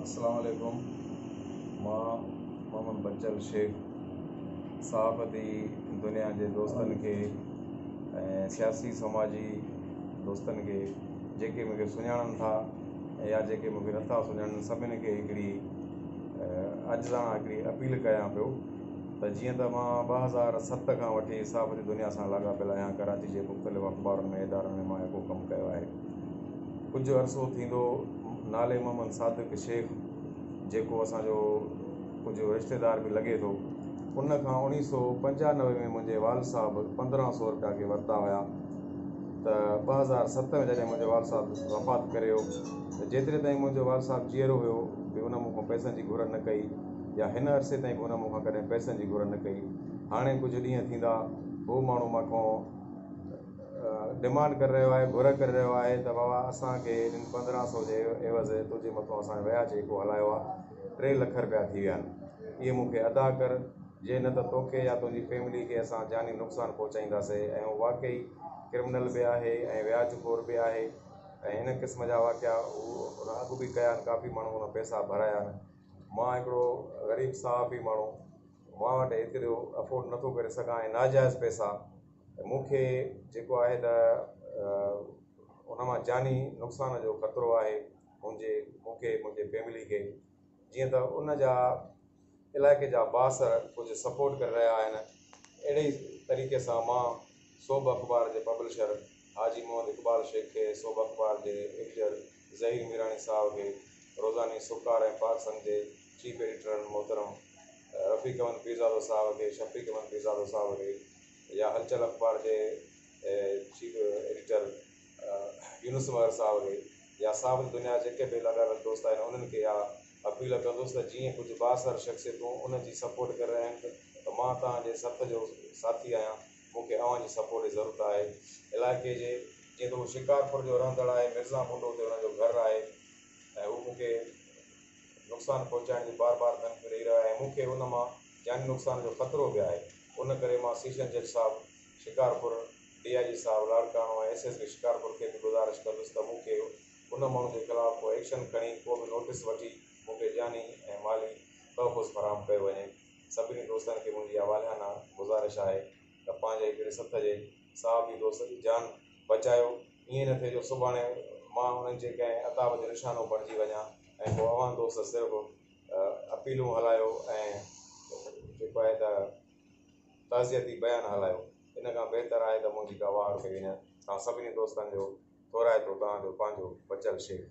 السلام عليڪم مان محمد بچل شيخ صحافتي دنيا جي دوستن کي ۽ سياسي سماجي دوستن کي جيڪي مونکي سڃاڻن ٿا يا جيڪي مونکي نٿا سڃاڻن سڀني کي هڪڙي عاجزاڻا هڪڙي اپيل ڪيان پيو ته جيئن ته مان 2007 کان وٺي صحافتي دنيا سان لاڳاپيل آهيان ڪراچي جي مختلف اخبارن ۾ ادارن ۾ مان هڪو ڪم ڪيو آهي ڪجهه عرصو ٿيندو نالي محمد صادق شيخ جيڪو اسان جو ڪجهه رشتيدار به لڳي ٿو ان کان 1995 ۾ منهنجي والد صاحب 1500 رپيا کي ورتا هيا ته 2007 ۾ جڏهن منهنجو والد صاحب وفات ڪري ويو ته جيتري تائين منهنجو والد صاحب جيئرو هيو به ان مون کان پئسن جي گهر نه ڪئي يا هن عرصي تائين به ان مون کان ڪڏهن پئسن جي گهر نه ڪئي. هاڻي ڪجهه ڏينهن ٿيندا هو ماڻهو مان کان ڊمانڊ ڪري رهيو آهي، گهر ڪري رهيو آهي ته بابا اسان کي انهن 1500 جي عيوض تنهنجي مٿان اسان وياج جيڪو هلايو آهي 3 لک رپيا ٿي ويا آهن اهي مون کي ادا ڪر جي نه ته توکي يا تنهنجي فيملي کي اسان جاني نقصان پهچائينداسي ۽ هو واقعي ڪرمنل به آهي ۽ وياج خور به آهي ۽ ان قسم جا واقعا هو ان اڳ به ڪيا آهن ڪافي ماڻهو ان پئسا ڀرايا آهن مان هڪڙو غريب صحافي ماڻهو مان وٽ ايترو افورڊ نٿو ڪري سگهان ۽ ناجائز پئسا مون کي جيڪو آهي ته ان مان جاني نقصان جو خطرو آهي منهنجي مون کي منهنجي فيملي کي جيئن ته ان جا علائقي جا بااثر ڪجهه سپورٽ ڪري رهيا آهن اهڙي ئي طريقي سان مان سوڀ اخبار جي پبلشر حاجي محمد اقبال شيخ کي سوڀ اخبار جي ايڊيٽر ظهير ميراڻي صاحب کي روزاني سڪار ۽ پاڪ سنگ جي چيف ايڊيٽرن محترم رفيق احمد پيرزادو صاحب کي شفيق احمد پيرزادو صاحب کي يا هلچل اخبار جي چيف ايڊيٽر يونس مهر صاحب کي يا صحافت دنيا جا جيڪي به لاڳاپيل دوست آهن انهن کي اها اپيل ڪندس ته جيئن ڪجهه بااثر شخصيتون ان جي سپورٽ ڪري رهيا آهن ته مان توهان جي سٿ جو ساٿي آهيان مون کي اوهان جي سپورٽ جي ضرورت آهي علائقي جي جيئن ته هو شڪارپور جو رهندڙ آهي مرزا منڊو تي ان جو گهر آهي ۽ هو مون کي نقصان پهچائڻ جون بار بار ڌمڪيون ڏئي رهيو آهي ۽ مون کي ان مان جاني نقصان جو خطرو به آهي ان ڪري مان سيشن جج صاحب شڪارپور، ڊي I جي صاحب Larkana ۽ S S P Shikarpur کي به گذارش ڪندس ته مون کي ان ماڻهو جي خلاف ڪو ايڪشن کڻي ڪو به نوٽيس وٺي مون کي جاني ۽ مالي تحفظ فراهم ڪيو وڃي. سڀني دوستن کي منهنجي اها والهانه گذارش آهي ته پنهنجي هڪڙي سٿ جي صحافي دوست جي جان بچايو ائين نه ٿئي جو سڀاڻي مان انهن جي ڪنهن عتاب جو نشانو بڻجي وڃان ۽ پوء اوهان دوست صرف اپيلون هلايو ۽ جيڪو آهي ته تعزيتي بيان هلايو ان کان بهتر آهي ته منهنجي ڪا واهر ڪئي وڃي. توهان سڀني دوستن جو ٿورائتو توهان جو پنهنجو بچل شيخ.